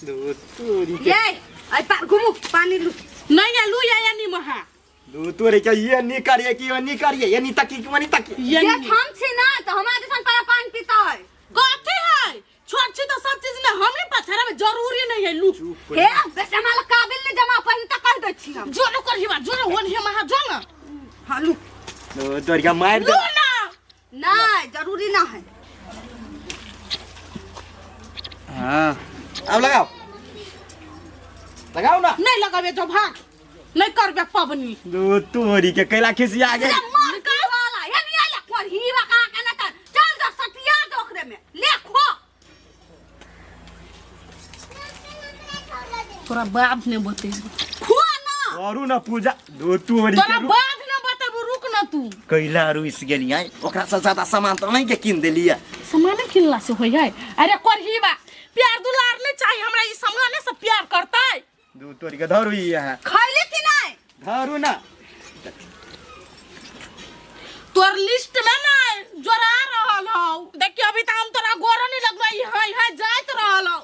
दू तोरी के ये आई पार घुमू पानी लू। नहीं या लू या या नहीं महा। दू तोरी के ये नी करिए कि ये नी करिए ये नी तकी कि वो नी तकी। ये ये नी। हम छी ना तो हमारे जैसन पर पानी पीता है। कथी है छोट छी तो सब चीज ने हम ही पछाड़ा में जरूरी नहीं है लू। हे बेसे हमारा काबिल ने जमा पहिन त कह दै छी हम। जो न करही बा जो न होन हे महा जो न। हां लू। दू तोरी के मार लू दे। ना। नहीं जरूरी ना है। हाँ अब लगाओ लगाओ ना। नहीं लगाबे जो भाग नहीं करबे पबनी। दू तोरी के कैला खिसिया गेल। ये मार के वाला ये नहीं आया पर ही बा का के ना त चल जा सटिया दो ओकरे में ले खो। तोरा बाप ने बतेबो। खो ना। करू ना पूजा। दू तोरी के तोरा बाप ने बतेबो रुक ना तू। कैला रुइस गेलियै ओकरा से ज्यादा सामान तो नहीं के किन देलियै। सामान किनला से होय है। अरे करही बा प्यार दुलार नहीं चाहिए हमरा ई सामाने से प्यार करतै। दू तोरी के धरू ई यहाँ। खैली कि नहीं? धरू ना। तोर लिस्ट में ना जोरा रहल हौ। देखियो अभी त हम तोरा गोरो नहीं लगबै ई हाय हाय जाइत रहल हौ।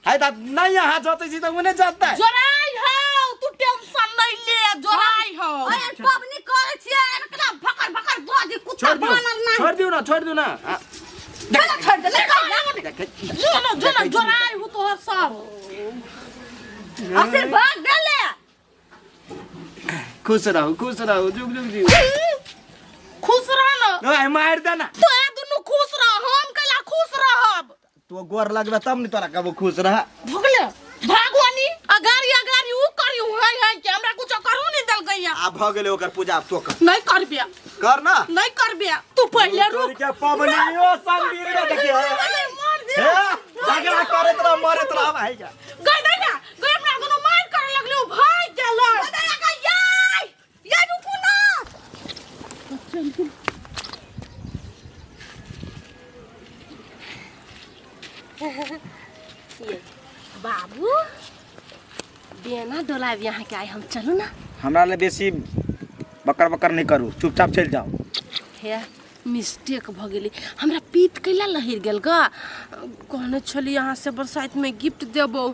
हाय त नहीं यहाँ जतै छी त उने जतै। जोराई हौ तू टेंशन नहीं ले जोराई हौ। अरे पबनी करै छियै एनकरा भकर भकर बाजी कुत्ता छोड़ दियो बनल नहीं। छोड़ दियो ना छोड़ दियो ना। चलो छोड़ दे ले कर। जो ना जो ना जोराई हु तोहर सब। आशीर्वाद दे ले। खुश रहू खुश रहू जुग जुग जीव। खुश रह ना। ओए मार दे ना। तो ए दुनू खुश रह हम कैला खुश रहब। तू गोर लगबे तब ने तोरा कबो खुश रह। भगले भागवानी अगारी अगारी उ करियो हाय हाय के हमरा कुछ करू नहीं दल गइया। आ भ गेलै ओकर पूजा अब तो कर। नहीं करबे। कर ना। नहीं करबे तू पहले रुक। के पबनी ओ संगीर रे देखियो। मार दे। हे झगड़ा करैत रह मरैत रह भाई के। गई दे ना गई हमरा दुनू मार करे लगले उ भाग गेल। बदला का याय ये रुकू ना। ये बाबू बेना डोलाब यहाँ के आइ हम चलू ना। हमरा ले बेसी बकर बकर नहीं करू चुपचाप चलि जाओ। हे मिस्टेक भ गेलै हमरा पीत कैला लहरि गेल ग। कहने छली अहाँ से बरसाइत में गिफ्ट देबौ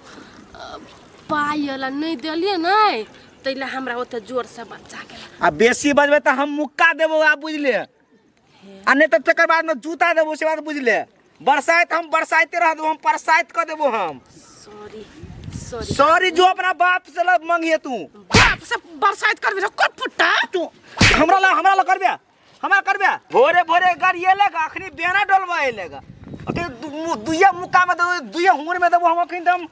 पाइ वाला नहीं देलियै नै तैला हमरा ओते जोर से बच्चा गेल। आ बेसी बजबै तऽ हम मुक्का देबौ आ बुझले आ नहीं तऽ तकर बाद में जूता देबौ से बात बुझले। बरसाइत हम बरसाइते रह देबो हम परसाइत कऽ देबो हम। सॉरी सॉरी सॉरी जो अपना बाप से ल मंगिए तू। बाप से बरसाइत करबे रे कोन पुट्टा। तू हमरा ला हमरा ला करबे हमरा करबे भोरे भोरे गरिएलेगा अखनी बेना डोलबा एलेगा अखनी दुइया मुक्का में देबो दुइया हुर में देबो हम अखनी एकदम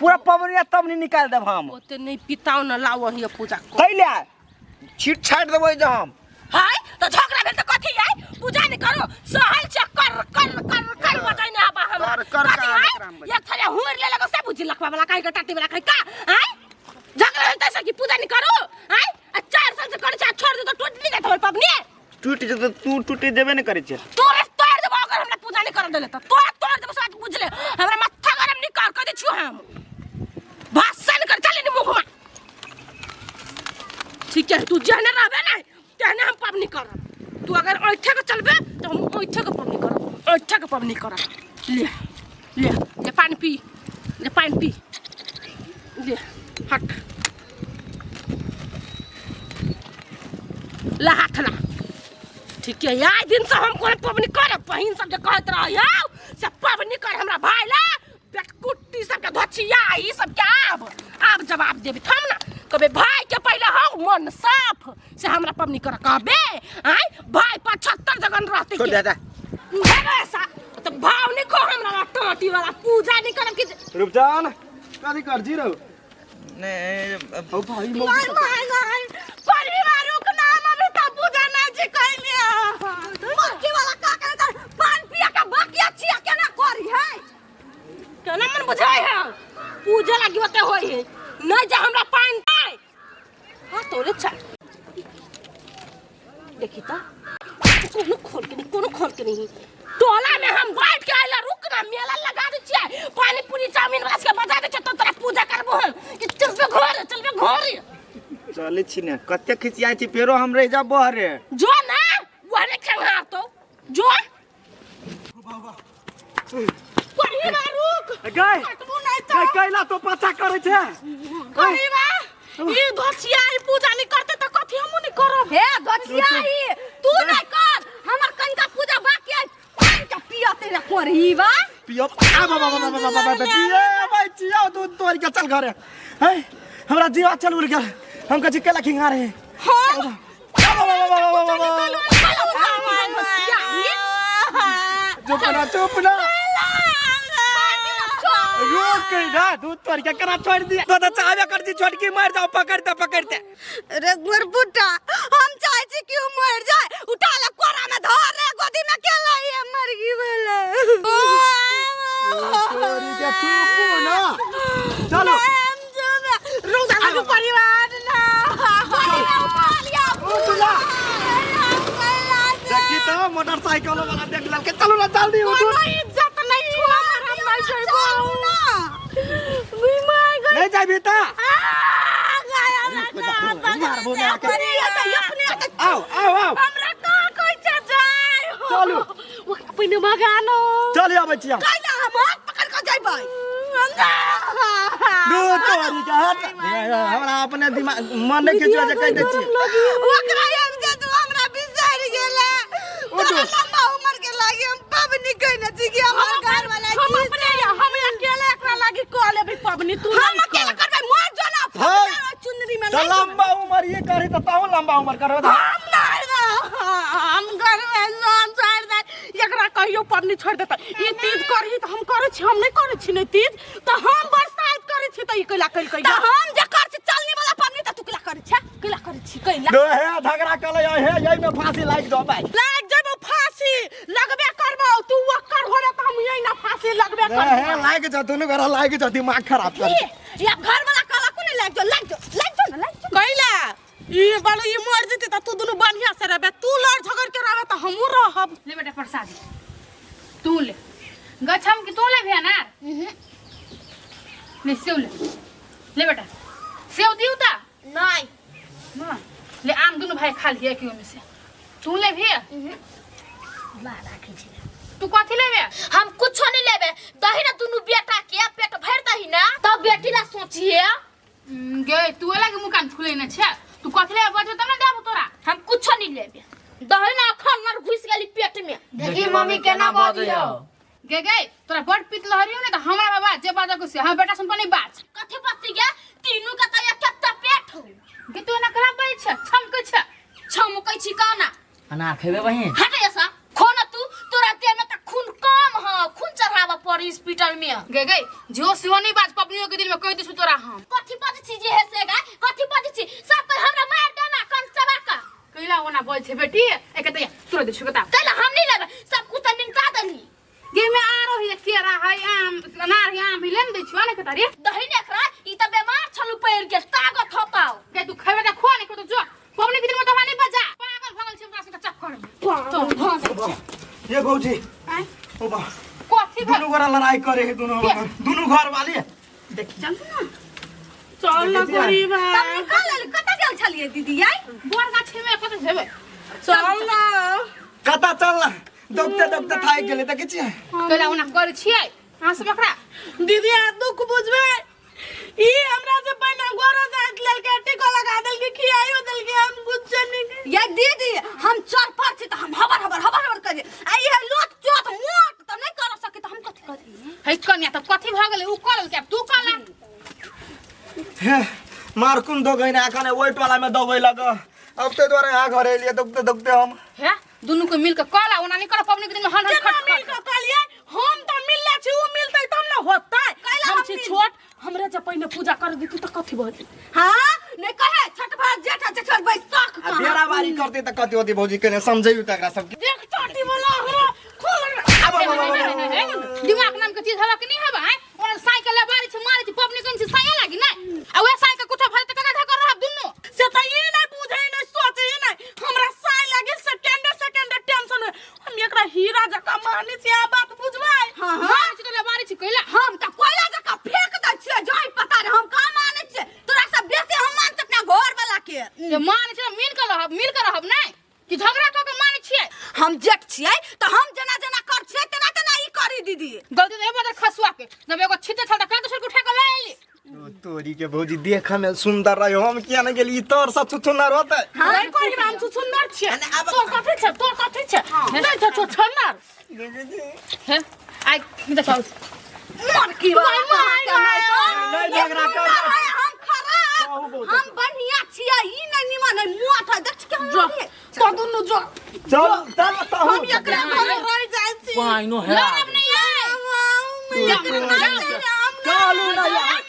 पूरा पवनिया तब नहीं निकाल देब हम। ओते नहीं पिताओ न लाओ हिया पूजा कर। कैला छीट छाट देबो जे हम। हाय तो झगड़ा भेल त कथी आय पूजा नहीं करो सहल छ कर कर कर कर बजाइ ने आबा हमरा। कर, कर, कथी कर, आय? एकराम बजाइ। एक थरिया हुर ले लगो सब बुझी लखवा वाला काहे के टाटी वाला काहे का आय झगड़ा भेल तैसे कि पूजा नहीं करो आय आ 4 साल से करे छ छोड़ दे तो टूट नहीं जात हमर पबनी। टूट जेतौ तू टूटे देबे नहीं करे छै। तोरे तोड़ देबो अगर हमरा पूजा नहीं कर देले त तोरा तोड़ देबो सब बुझ ले हमरा माथा गरम नहीं कर कर दे छियो हम भाषण कर चले नहीं मुख में। ठीक है तू जहने रहबे ना तेहने हम पबनी करब। तू अगर ऐठे के चलबे तो हम ऐठे के पबनी करब ऐठे के पबनी करब। ले ले ले पानी पी ले पानी पी ले हट ला हाथ ला। ठीक है आइ दिन से हम कोनो पबनी करब बहिन सब जे कहैत रह आउ से पबनी कर हमरा भाई ला बेटकुट्टी सबके धोचिया ई सब के आब आब जवाब देबी थम ना कबे भाई के पहले हौ मन साफ से हमरा पबनी कर कहबे आय भाई 75 जगन रहते छोड़ दे जा। ऐसा तो भाव नहीं खो हमरा टाटी वाला पूजा नहीं करब कि रुपजान कथी कर जी रहो नहीं ओ भाई नहीं नहीं नहीं परिवार रुक ना हम अभी तक पूजा ना जी कैलिए। मरकी वाला का करे त पान पिया के बाकिया छिया केना करी है। केना मन बुझाय है पूजा लागी ओते होय है नहीं जा हमरा पान दे। हां तोरे चल देखी त कोनो खोल के नहीं कोनो खोल के नहीं टोला में हम बैठ के आइला रुक ना मेला लगा दे छियै पानी पूरी चाउमीन वाला के बजा दे छियै तो तोरा पूजा करबो हम कि चलबे घर चलबे घर। चलै छी ने कते खिसियाइ छी फेरो हम रहि जाब बहरे। जो ना वहने खेंगार तो जो। गए। कटबू ना। तो कैला तो पचा करे छे। कही बा ई धोछिया ई पूजा नहीं करते त कथी हमहु नहीं करब। हे धोछिया ई तू नहीं कर, हमर कनका पूजा बाकी है, पानी के पियते रे कोरही बा। पियो आ बाबा बाबा बाबा बाबा पिए भाई चिया दूध तोड़ के चल घरे। हे हमरा जीवा चल उड़ गेल, हम कछि केला खिंगा रहे। हां चुप ना चुप ना रुक ना, दूध तोड़ के कना छोड़ दिया तो चाहबे कर दी छोटकी मार जाओ पकड़ते पकड़ते। रे गुरबुटा हम चाहे छी कि उ मर जाए, उठा ले कोरा में धर रे गोदी में के लाई मर गई बोले। तोरी के चुप ना चलो रुक जा परिवार ना उठ ना देखी तो मोटरसाइकिल वाला देख लल के चलो ना जल्दी उठो। कोनो इज्जत नहीं छुआ हम नहीं जइबो ना बीमार गई नहीं जाबी ता आ गया मारबो ना के। अपने आओ आओ आओ हमरा का कोई चा जाय चलू। ओकरा पहिने भगानो चल आबै छी हम। कैला हम हाथ पकड़ के जइबै। दूध तोरी के हाथ हमरा अपने दिमाग मन नहीं खिचवा जे कहि दै छी। ओकरा हम जे तू हमरा बिसरि गेले। उठू। तोरा लंबा उम्र के लागी हम पबनी कइने छी कि हमर घर वाला हम अपने हम अकेले एकरा लागी क लेबै पबनी तू हम अकेले करबै मर जो ना हाय। चुनरी में तो लंबा उम्र ये करी तो ताऊ लंबा उम्र करो। हम नहीं ना, हम घर में जान छोड़ दे एकरा कहियो पबनी छोड़ देता। ई तीज करही त हम करै छी, हम नहीं करै छी नहीं तीज त हम बरसात करै छी त ई कैला कैल त कैला हम जे कर छी चलनी वाला पबनी त तू कैला करै छे कैला करै छी कैला दो हे झगड़ा कले हे यही में फांसी लाग दो भाई। लाग जेबो फांसी लगबे करबो तू ओकर होरे त हम यही ना फांसी लगबे हे करबो। लाग जा दोनों घर लाग जा दिमाग खराब कर। या घर वाला काला कोने लाग जो लाग जो लाग जो ना लाग जो कैला ई बालू ई मर जेते त तू दुनू बढ़िया से रहबे, तू लड़ झगड़ के रहबे त हमहू रहब। ले बेटा प्रसादी तू ले गछम की तू ले भी अनार ले सेव ले ले बेटा सेव दियो ता नहीं ना ले आम दुनू भाई खा लिए एक में से तू ले भी ला राखी छी। तू कथी लेबे? हम कुछो नहीं लेबे, दही ना दुनू बेटा के पेट भर दही ना तब बेटी ला सोचिए। गे तू अलग मुकान फुले न छे, तू कथी लेबे बजबे तब ना देबो तोरा। हम कुछो नहीं लेबे, दही ना अखन नर घुस गेली पेट में। देखी मम्मी केना बजियो। गे गे तोरा बड़ पीत लहरी हो ने त हमरा बाबा जे बाजा को से हम बेटा सुन पर नहीं बाज। कथी बती गे तीनू का त एक एक पेट हो। गे तू एना करा बाज छे छमकै छे छमकै छी काना अनार खेबे बहिन? हट ऐसा खो ना तू, तोरा देह में त खून कम ह, खून चढ़ावा पड़ी हॉस्पिटल में। गे गे जो सिहो नहीं बाज पपनियो के दिल में कह दिसु तोरा हम। कथी बज छी जे हे से गा कथी बज छी सब कोई हमरा मार देना कन चबा का कैला ओना बोल छे बेटी एक त तोरा दिसु कता कैला हम नहीं लेबे सब कुछ त निमटा देली। गे में आ रही केरा है आम अनार है आम ही लेन दै छु ने कता रे दही ने खरा ई त बेमार छलु पैर के ताकत थपाओ। गे तू खेबे त खो ने तो जो पबनी के दिन में तो नहीं बजा पागल भगल छी हमरा से चक्कर में तो ये भौजी ओ बा कथी दोनों घर लड़ाई करे है दोनों दोनों घर वाली देखी चल ना चल ना गरीब तब निकाल लेली कत गेल छलिए दीदी आई बोर गाछी में कत जेबे चल ना कता चल ना दौड़ते दौड़ते थाक गेले देखै छियै कैला ओना करै छियै अहाँ सब एकरा दीदी आ दुख बुझबे ई हमरा से पहिने गोरो जात लेलके टीको लगा देलके खियाइयो देलके हम कुछ नहीं। ये दीदी हम चर पर छी त हम हबर हबर हबर हबर करी आ ई लोट चोट मोट त नहीं कर सकी त हम कथी करी? हे कन्या त कथी भ गेलै उ करल के तू कला हे मारकुन दो गइना अखन वेट वाला में दौगै लग अब ते द्वारे यहाँ घर एलिए दौगते दौगते हम। हे दुनू के मिल के कला ओना नहीं कर पबनी के दिन में हन हन केना खट मिल के कहलिए हम त मिलले छी उ मिलतै तब न होतै। हम छी छोट हमरे जे पहिने पूजा कर दी तू त कथी भऽ जेतै? हां नहीं कहे छठ भर जेठ जेठ बैसाख आ बेरा बारी करते त कथी होती भौजी केने समझैयौ त एकरा सबके। देख चोटी वाला हमरा खूब दिमाग नाम के चीज हवा कि नहीं हवा हैं ओना साइकिल ले बारी छै मारे छै पबनी कन छै साया लागी नै आ ओए साइकिल कुछो भल त कना धकर रहब दुनू से त ई नहीं बुझै नहीं सोचै नहीं हमरा साय लागी सेकेंड सेकेंड टेंशन है। हम एकरा हीरा जका मानै छी आ बात बुझबै? हां हां मारे छै त ले बारी छै कैला हम त कोयला जका फेंक दै छियै जाय पता रे हम का मानै छियै तोरा सब बेसी हम मान अपना घर वाला के जे मानै छै मिल के रहब मिल के रहब नै कि झगड़ा क के मानै छियै? हम जेठ छियै त हम जेना जेना कर छियै तेना तेना ई करी दीदी। गलती त एबो खसुआ के जब एगो छिते छल त का दोसर के तोरी के भौजी देख में सुंदर रहे हम किया न गेली तोर सब छुछुनर होते। नहीं कोई राम से सुंदर छियै। तोर कथी छै, तोर कथी छै? नहीं छै छो छन्नर। हे आई देखो। मर की माय, माय, नहीं झगड़ा कर। हम खराब, हम बढ़िया छियै, ई नहीं निमन है, मोट है, देख के जो तो दुनु जो। चल चल तहु। हम एकरा घरे रह जाइ छी। पाइनो है। लड़ब नहीं आए। चलू ना यार।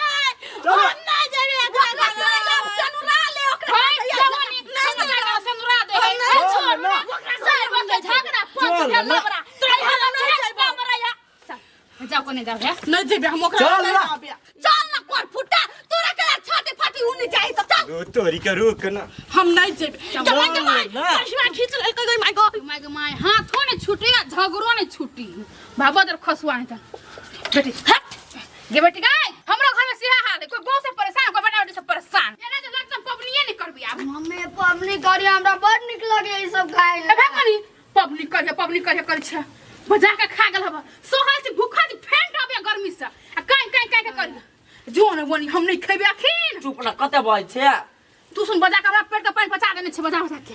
हम नहीं जेबै एकरा घरे। सनुरा ले ओकरा। हाय जवानी नहीं सनुरा दे है। चल ना। साहेब के झगड़ा पांच चल के ना। लबरा तोरा हम नहीं लबरा या। जाओ कोने जाओ है। नहीं जेबै हम ओकरा। चल ना। चल ना कर फुटा, तोरा के छाती फाटी उनी जाई तो चल। ओ तोरी के रुक ना। हम नहीं जेबै। जवान जवान ना। करिश्मा खींच लेलकै गई my God. My गे my, हाथो नहीं छूटी आ झगड़ो नहीं छूटी। बाबा दर खसुआ नहीं था बेटी। हट गे बेटी गाय, हमरा घर में सीधा हाल है, कोई बहू से परेशान, कोई बेटा बेटी से परेशान। एना जे लगता पबनिए नहीं करबी आब। मम्मी पबनी करी, हमरा बड़ नीक लगे ई सब खाय ए ले। भगवानी पबनी करिए पबनी करिए कर छे बजा के खा गेल हब। सोहल छी भूखा छी फेंट आबे गर्मी से आ काई काई काई के करी जो न बोनी हम नहीं खेबे अखिन। चुप ना, कते बजै छै? तू सुन, बजा के हमरा पेट के पानि पचा देने छै बजा बजा के।